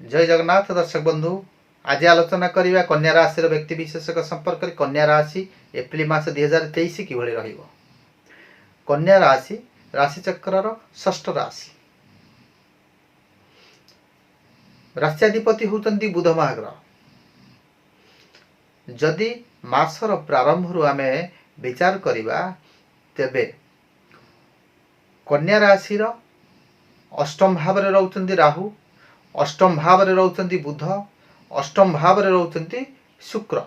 ଜୟ ଜଗନ୍ନାଥ ଦର୍ଶକ ବନ୍ଧୁ, ଆଜି ଆଲୋଚନା କରିବା କନ୍ୟା ରାଶିର ବ୍ୟକ୍ତି ବିଶେଷଙ୍କ ସମ୍ପର୍କରେ। କନ୍ୟା ରାଶି ଏପ୍ରିଲ ମାସ 2023 କିଭଳି ରହିବ? କନ୍ୟା ରାଶି ରାଶିଚକ୍ରର ଷଷ୍ଠ ରାଶି। ରାଶ୍ୟାଧିପତି ହେଉଛନ୍ତି ବୁଧ ମହାଗ୍ରହ। ଯଦି ମାସର ପ୍ରାରମ୍ଭରୁ ଆମେ ବିଚାର କରିବା, ତେବେ କନ୍ୟା ରାଶିର ଅଷ୍ଟମ ଭାବରେ ରହୁଛନ୍ତି ରାହୁ, ଅଷ୍ଟମ ଭାବରେ ରହୁଛନ୍ତି ବୁଧ, ଅଷ୍ଟମ ଭାବରେ ରହୁଛନ୍ତି ଶୁକ୍ର।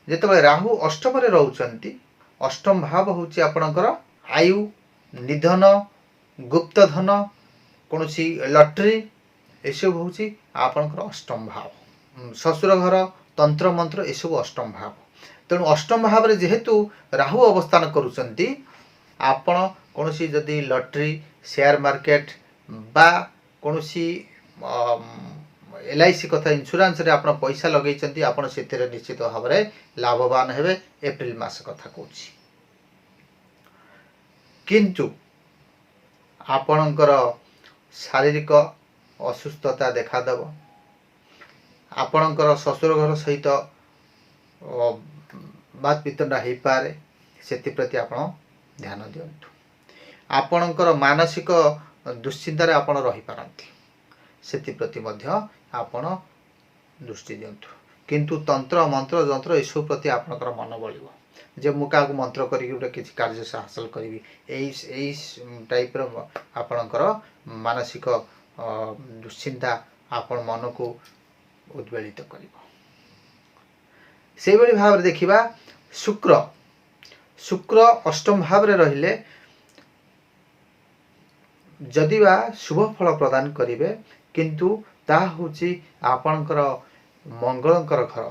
ଯେତେବେଳେ ରାହୁ ଅଷ୍ଟମରେ ରହୁଛନ୍ତି, ଅଷ୍ଟମ ଭାବ ହେଉଛି ଆପଣଙ୍କର ଆୟୁ, ନିଧନ, ଗୁପ୍ତଧନ, କୌଣସି ଲଟେରୀ, ଏସବୁ ହେଉଛି ଆପଣଙ୍କର ଅଷ୍ଟମ ଭାବ। ଶ୍ୱଶୁର ଘର, ତନ୍ତ୍ର ମନ୍ତ୍ର, ଏସବୁ ଅଷ୍ଟମ ଭାବ। ତେଣୁ ଅଷ୍ଟମ ଭାବରେ ଯେହେତୁ ରାହୁ ଅବସ୍ଥାନ କରୁଛନ୍ତି, ଆପଣ କୌଣସି ଯଦି ଲଟେରୀ, ସେୟାର ମାର୍କେଟ ବା କୌଣସି ଏଲ୍ଆଇସି କଥା, ଇନ୍ସୁରାନ୍ସରେ ଆପଣ ପଇସା ଲଗେଇଛନ୍ତି, ଆପଣ ସେଥିରେ ନିଶ୍ଚିତ ଭାବରେ ଲାଭବାନ ହେବେ। ଏପ୍ରିଲ ମାସ କଥା କହୁଛି। କିନ୍ତୁ ଆପଣଙ୍କର ଶାରୀରିକ ଅସୁସ୍ଥତା ଦେଖାଦେବ। ଆପଣଙ୍କର ଶ୍ୱଶୁର ଘର ସହିତ ବାଦ ବିତଣ୍ଡା ହେଇପାରେ, ସେଥିପ୍ରତି ଆପଣ ଧ୍ୟାନ ଦିଅନ୍ତୁ। ଆପଣଙ୍କର ମାନସିକ ଦୁଶ୍ଚିନ୍ତାରେ ଆପଣ ରହିପାରନ୍ତି, ସେଥିପ୍ରତି ମଧ୍ୟ ଆପଣ ଦୃଷ୍ଟି ଦିଅନ୍ତୁ। କିନ୍ତୁ ତନ୍ତ୍ର ମନ୍ତ୍ର ଯନ୍ତ୍ର ଏସବୁ ପ୍ରତି ଆପଣଙ୍କର ମନ ବଳିବ ଯେ ମୁଁ କାହାକୁ ମନ୍ତ୍ର କରିକି ଗୋଟେ କିଛି କାର୍ଯ୍ୟ ହାସଲ କରିବି। ଏଇ ଏଇ ଟାଇପ୍ର ଆପଣଙ୍କର ମାନସିକ ଦୁଶ୍ଚିନ୍ତା ଆପଣ ମନକୁ ଉଦ୍ବେଳିତ କରିବ। ସେଇଭଳି ଭାବରେ ଦେଖିବା ଶୁକ୍ର। ଶୁକ୍ର ଅଷ୍ଟମ ଭାବରେ ରହିଲେ ଯଦି ବା ଶୁଭ ଫଳ ପ୍ରଦାନ କରିବେ, କିନ୍ତୁ ତାହା ହେଉଛି ଆପଣଙ୍କର ମଙ୍ଗଳଙ୍କର ଘର।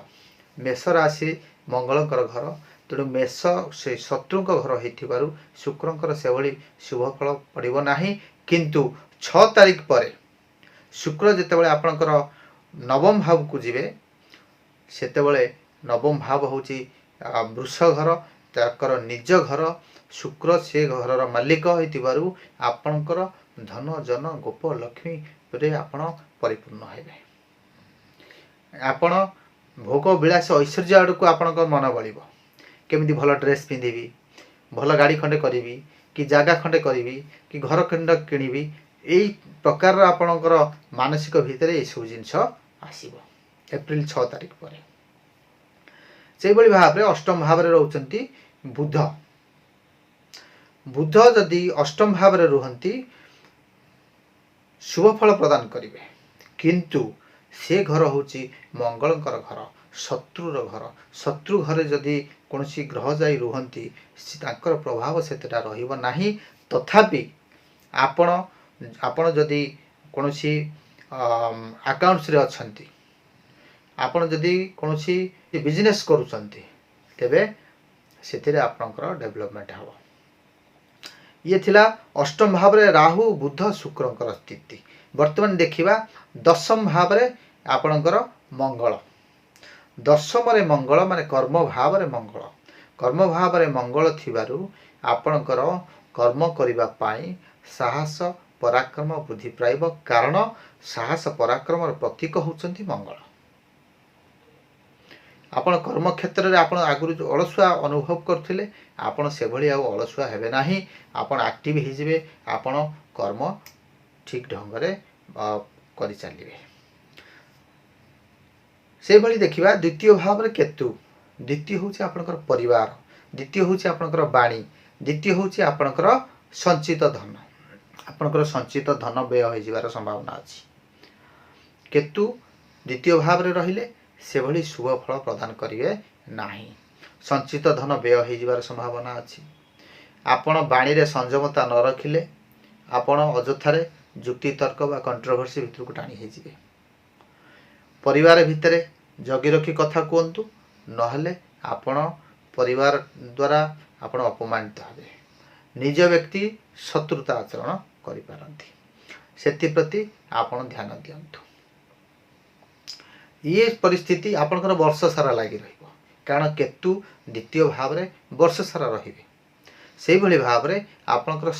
ମେଷ ରାଶି ମଙ୍ଗଳଙ୍କର ଘର। ତେଣୁ ମେଷ ସେ ଶତ୍ରୁଙ୍କ ଘର ହେଇଥିବାରୁ ଶୁକ୍ରଙ୍କର ସେଭଳି ଶୁଭ ଫଳ ପଡ଼ିବ ନାହିଁ। କିନ୍ତୁ 6 ତାରିଖ ପରେ ଶୁକ୍ର ଯେତେବେଳେ ଆପଣଙ୍କର ନବମ ଭାବକୁ ଯିବେ, ସେତେବେଳେ ନବମ ଭାବ ହେଉଛି ବୃଷ ଘର, ତାଙ୍କର ନିଜ ଘର। ଶୁକ୍ର ସେ ଘରର ମାଲିକ ହେଇଥିବାରୁ ଆପଣଙ୍କର ଧନ, ଜନ, ଗୋପ, ଲକ୍ଷ୍ମୀରେ ଆପଣ ପରିପୂର୍ଣ୍ଣ ହେବେ। ଆପଣ ଭୋଗ ବିଳାସ ଐଶ୍ୱର୍ଯ୍ୟ ଆଡ଼କୁ ଆପଣଙ୍କ ମନ ବଳିବ। କେମିତି ଭଲ ଡ୍ରେସ୍ ପିନ୍ଧିବି, ଭଲ ଗାଡ଼ି ଖଣ୍ଡେ କରିବି କି ଜାଗା ଖଣ୍ଡେ କରିବି କି ଘର ଖଣ୍ଡେ କିଣିବି, ଏଇ ପ୍ରକାରର ଆପଣଙ୍କର ମାନସିକ ଭିତରେ ଏସବୁ ଜିନିଷ ଆସିବ ଏପ୍ରିଲ 6 ତାରିଖ ପରେ। ସେଇଭଳି ଭାବରେ ଅଷ୍ଟମ ଭାବରେ ରହୁଛନ୍ତି ବୁଧ। ବୁଧ ଯଦି ଅଷ୍ଟମ ଭାବରେ ରୁହନ୍ତି, ଶୁଭ ଫଳ ପ୍ରଦାନ କରିବେ। କିନ୍ତୁ ସେ ଘର ହେଉଛି ମଙ୍ଗଳଙ୍କର ଘର, ଶତ୍ରୁର ଘର। ଶତ୍ରୁ ଘରେ ଯଦି କୌଣସି ଗ୍ରହ ଯାଇ ରୁହନ୍ତି, ତାଙ୍କର ପ୍ରଭାବ ସେତେଟା ରହିବ ନାହିଁ। ତଥାପି ଆପଣ ଯଦି କୌଣସି ଆକାଉଣ୍ଟସରେ ଅଛନ୍ତି, ଆପଣ ଯଦି କୌଣସି ବିଜନେସ୍ କରୁଛନ୍ତି, ତେବେ ସେଥିରେ ଆପଣଙ୍କର ଡେଭଲପମେଣ୍ଟ ହେବ। ଇଏ ଥିଲା ଅଷ୍ଟମ ଭାବରେ ରାହୁ, ବୁଧ, ଶୁକ୍ରଙ୍କର ସ୍ଥିତି। ବର୍ତ୍ତମାନ ଦେଖିବା ଦଶମ ଭାବରେ ଆପଣଙ୍କର ମଙ୍ଗଳ। ଦଶମରେ ମଙ୍ଗଳ ମାନେ କର୍ମ ଭାବରେ ମଙ୍ଗଳ। କର୍ମ ଭାବରେ ମଙ୍ଗଳ ଥିବାରୁ ଆପଣଙ୍କର କର୍ମ କରିବା ପାଇଁ ସାହସ, ପରାକ୍ରମ ବୃଦ୍ଧି ପାଇବ। କାରଣ ସାହସ ପରାକ୍ରମର ପ୍ରତୀକ ହେଉଛନ୍ତି ମଙ୍ଗଳ। ଆପଣ କର୍ମକ୍ଷେତ୍ରରେ ଆପଣ ଆଗରୁ ଯେଉଁ ଅଳସୁଆ ଅନୁଭବ କରୁଥିଲେ, ଆପଣ ସେଭଳି ଆଉ ଅଳସୁଆ ହେବେ ନାହିଁ। ଆପଣ ଆକ୍ଟିଭ ହେଇଯିବେ। ଆପଣ କର୍ମ ଠିକ୍ ଢଙ୍ଗରେ କରିଚାଲିବେ। ସେଇଭଳି ଦେଖିବା ଦ୍ୱିତୀୟ ଭାବରେ କେତୁ। ଦ୍ୱିତୀୟ ହେଉଛି ଆପଣଙ୍କର ପରିବାର, ଦ୍ୱିତୀୟ ହେଉଛି ଆପଣଙ୍କର ବାଣୀ, ଦ୍ୱିତୀୟ ହେଉଛି ଆପଣଙ୍କର ସଞ୍ଚିତ ଧନ। ଆପଣଙ୍କର ସଞ୍ଚିତ ଧନ ବ୍ୟୟ ହୋଇଯିବାର ସମ୍ଭାବନା ଅଛି। କେତୁ ଦ୍ୱିତୀୟ ଭାବରେ ରହିଲେ ସେଭଳି ଶୁଭ ଫଳ ପ୍ରଦାନ କରିବେ ନାହିଁ। ସଞ୍ଚିତ ଧନ ବ୍ୟୟ ହୋଇଯିବାର ସମ୍ଭାବନା ଅଛି। ଆପଣ ବାଣୀରେ ସଂଯମତା ନ ରଖିଲେ ଆପଣ ଅଯଥାରେ ଯୁକ୍ତିତର୍କ ବା କଣ୍ଟ୍ରୋଭର୍ସି ଭିତରକୁ ଟାଣି ହେଇଯିବେ। ପରିବାର ଭିତରେ ଜଗି ରଖି କଥା କୁହନ୍ତୁ, ନହେଲେ ଆପଣ ପରିବାର ଦ୍ୱାରା ଆପଣ ଅପମାନିତ ହେବେ। ନିଜ ବ୍ୟକ୍ତି ଶତ୍ରୁତା ଆଚରଣ କରିପାରନ୍ତି, ସେଥିପ୍ରତି ଆପଣ ଧ୍ୟାନ ଦିଅନ୍ତୁ। ଇଏ ପରିସ୍ଥିତି ଆପଣଙ୍କର ବର୍ଷ ସାରା ଲାଗି ରହିବ, କାରଣ କେତୁ ଦ୍ୱିତୀୟ ଭାବରେ ବର୍ଷ ସାରା ରହିବେ। ସେଇଭଳି ଭାବରେ ଆପଣଙ୍କର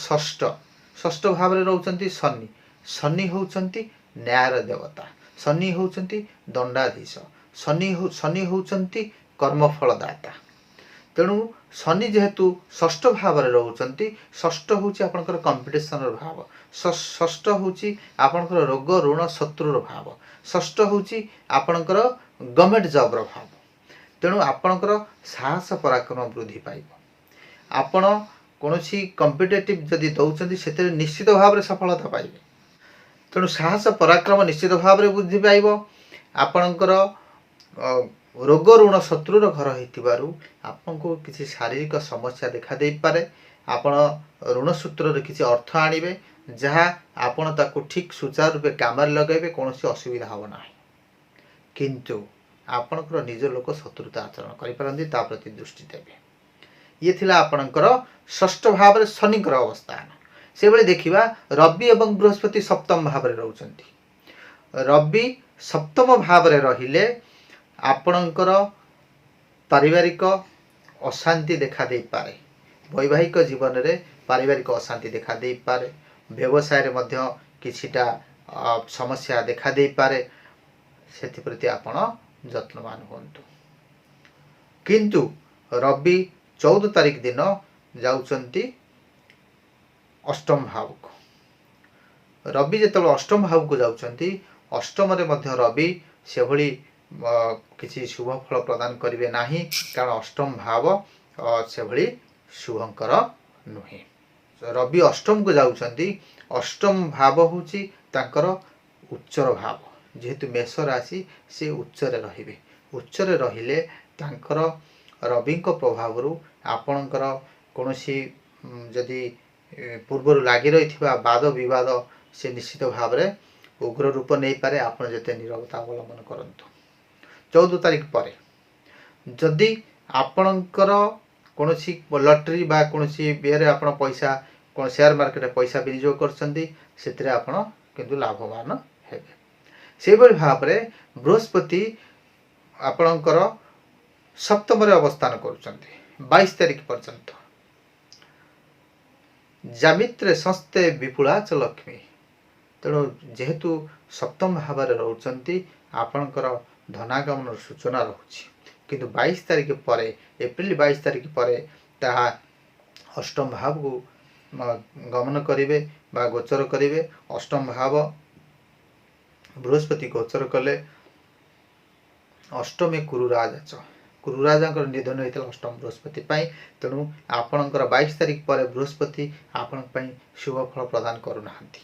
ଷଷ୍ଠ ଭାବରେ ରହୁଛନ୍ତି ଶନି। ଶନି ହେଉଛନ୍ତି ନ୍ୟାୟର ଦେବତା, ଶନି ହେଉଛନ୍ତି ଦଣ୍ଡାଧୀଶ, ଶନି ହେଉଛନ୍ତି କର୍ମଫଳଦାତା। ତେଣୁ ଶନି ଯେହେତୁ ଷଷ୍ଠ ଭାବରେ ରହୁଛନ୍ତି, ଷଷ୍ଠ ହେଉଛି ଆପଣଙ୍କର କମ୍ପିଟିସନର ଭାବ, ଷଷ୍ଠ ହେଉଛି ଆପଣଙ୍କର ରୋଗ ଋଣ ଶତ୍ରୁର ଭାବ, ଷଷ୍ଠ ହେଉଛି ଆପଣଙ୍କର ଗଭର୍ଣ୍ଣମେଣ୍ଟ ଜବ୍ର ଭାବ। ତେଣୁ ଆପଣଙ୍କର ସାହସ ପରାକ୍ରମ ବୃଦ୍ଧି ପାଇବ। ଆପଣ କୌଣସି କମ୍ପିଟେଟିଭ୍ ଯଦି ଦେଉଛନ୍ତି, ସେଥିରେ ନିଶ୍ଚିତ ଭାବରେ ସଫଳତା ପାଇବେ। ତେଣୁ ସାହସ ପରାକ୍ରମ ନିଶ୍ଚିତ ଭାବରେ ବୃଦ୍ଧି ପାଇବ। ଆପଣଙ୍କର ରୋଗ ଋଣ ଶତ୍ରୁର ଘର ହେଇଥିବାରୁ ଆପଣଙ୍କୁ କିଛି ଶାରୀରିକ ସମସ୍ୟା ଦେଖା ଦେଇପାରେ। ଆପଣ ଋଣ ସୂତ୍ରରେ କିଛି ଅର୍ଥ ଆଣିବେ, ଯାହା ଆପଣ ତାକୁ ଠିକ୍ ସୁଚାରୁ ରୂପେ କାମରେ ଲଗାଇବେ, କୌଣସି ଅସୁବିଧା ହେବ ନାହିଁ। କିନ୍ତୁ ଆପଣଙ୍କର ନିଜ ଲୋକ ଶତ୍ରୁତା ଆଚରଣ କରିପାରନ୍ତି, ତା ପ୍ରତି ଦୃଷ୍ଟି ଦେବେ। ଇଏ ଥିଲା ଆପଣଙ୍କର ଷଷ୍ଠ ଭାବରେ ଶନିଙ୍କର ଅବସ୍ଥାନ। ସେଭଳି ଦେଖିବା, ରବି ଏବଂ ବୃହସ୍ପତି ସପ୍ତମ ଭାବରେ ରହୁଛନ୍ତି। ରବି ସପ୍ତମ ଭାବରେ ରହିଲେ ଆପଣଙ୍କର ପାରିବାରିକ ଅଶାନ୍ତି ଦେଖା ଦେଇପାରେ। ବୈବାହିକ ଜୀବନରେ ପାରିବାରିକ ଅଶାନ୍ତି ଦେଖା ଦେଇପାରେ। ବ୍ୟବସାୟରେ ମଧ୍ୟ କିଛିଟା ସମସ୍ୟା ଦେଖା ଦେଇପାରେ। ସେଥିପ୍ରତି ଆପଣ ଯତ୍ନବାନ ହୁଅନ୍ତୁ। କିନ୍ତୁ ରବି 14 ତାରିଖ ଦିନ ଯାଉଛନ୍ତି ଅଷ୍ଟମ ଭାବକୁ। ରବି ଯେତେବେଳେ ଅଷ୍ଟମ ଭାବକୁ ଯାଉଛନ୍ତି, ଅଷ୍ଟମରେ ମଧ୍ୟ ରବି ସେଭଳି କିଛି ଶୁଭ ଫଳ ପ୍ରଦାନ କରିବେ ନାହିଁ, କାରଣ ଅଷ୍ଟମ ଭାବ ସେଭଳି ଶୁଭଙ୍କର ନୁହେଁ। ରବି ଅଷ୍ଟମକୁ ଯାଉଛନ୍ତି। ଅଷ୍ଟମ ଭାବ ହେଉଛି ତାଙ୍କର ଉଚ୍ଚର ଭାବ। ଯେହେତୁ ମେଷ ରାଶି, ସେ ଉଚ୍ଚରେ ରହିବେ। ଉଚ୍ଚରେ ରହିଲେ ତାଙ୍କର ରବିଙ୍କ ପ୍ରଭାବରୁ ଆପଣଙ୍କର କୌଣସି ଯଦି ପୂର୍ବରୁ ଲାଗି ରହିଥିବା ବାଦ ବିବାଦ, ସେ ନିଶ୍ଚିତ ଭାବରେ ଉଗ୍ର ରୂପ ନେଇପାରେ, ଆପଣ ଯେତେ ନିରବତା ଅବଲମ୍ବନ କରନ୍ତୁ। 14 ତାରିଖ ପରେ ଯଦି ଆପଣଙ୍କର କୌଣସି ଲଟେରୀ ବା କୌଣସି ଇଏରେ ଆପଣ ପଇସା, କ'ଣ ସେୟାର ମାର୍କେଟରେ ପଇସା ବିନିଯୋଗ କରୁଛନ୍ତି, ସେଥିରେ ଆପଣ କିନ୍ତୁ ଲାଭବାନ ହେବେ। ସେହିଭଳି ଭାବରେ ବୃହସ୍ପତି ଆପଣଙ୍କର ସପ୍ତମରେ ଅବସ୍ଥାନ କରୁଛନ୍ତି 22 ତାରିଖ ପର୍ଯ୍ୟନ୍ତ। ଜାମିତ୍ରେ ସଂସ୍ଥେ ବିପୁଳାଚ ଲକ୍ଷ୍ମୀ। ତେଣୁ ଯେହେତୁ ସପ୍ତମ ଭାବରେ ରହୁଛନ୍ତି, ଆପଣଙ୍କର ଧନାଗମନର ସୂଚନା ରହୁଛି। କିନ୍ତୁ 22 ତାରିଖ ପରେ, ଏପ୍ରିଲ 22 ତାରିଖ ପରେ ତାହା ଅଷ୍ଟମ ଭାବକୁ ଗମନ କରିବେ ବା ଗୋଚର କରିବେ। ଅଷ୍ଟମ ଭାବ ବୃହସ୍ପତି ଗୋଚର କଲେ, ଅଷ୍ଟମେ କୁରୁରାଜା, କୁରୁରାଜାଙ୍କର ନିଧନ ହୋଇଥିଲା ଅଷ୍ଟମ ବୃହସ୍ପତି ପାଇଁ। ତେଣୁ ଆପଣଙ୍କର 22 ତାରିଖ ପରେ ବୃହସ୍ପତି ଆପଣଙ୍କ ପାଇଁ ଶୁଭ ଫଳ ପ୍ରଦାନ କରୁନାହାନ୍ତି।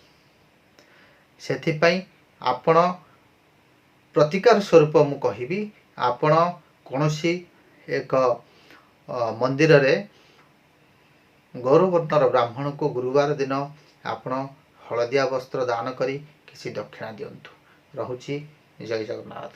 ସେଥିପାଇଁ ଆପଣ ପ୍ରତିକାର ସ୍ୱରୂପ ମୁଁ କହିବି, ଆପଣ କୌଣସି ଏକ ମନ୍ଦିରରେ ଗୌରବର୍ଣ୍ଣର ବ୍ରାହ୍ମଣକୁ ଗୁରୁବାର ଦିନ ଆପଣ ହଳଦିଆ ବସ୍ତ୍ର ଦାନ କରି କିଛି ଦକ୍ଷିଣା ଦିଅନ୍ତୁ। ରହୁଛି, ଜୟ ଜଗନ୍ନାଥ।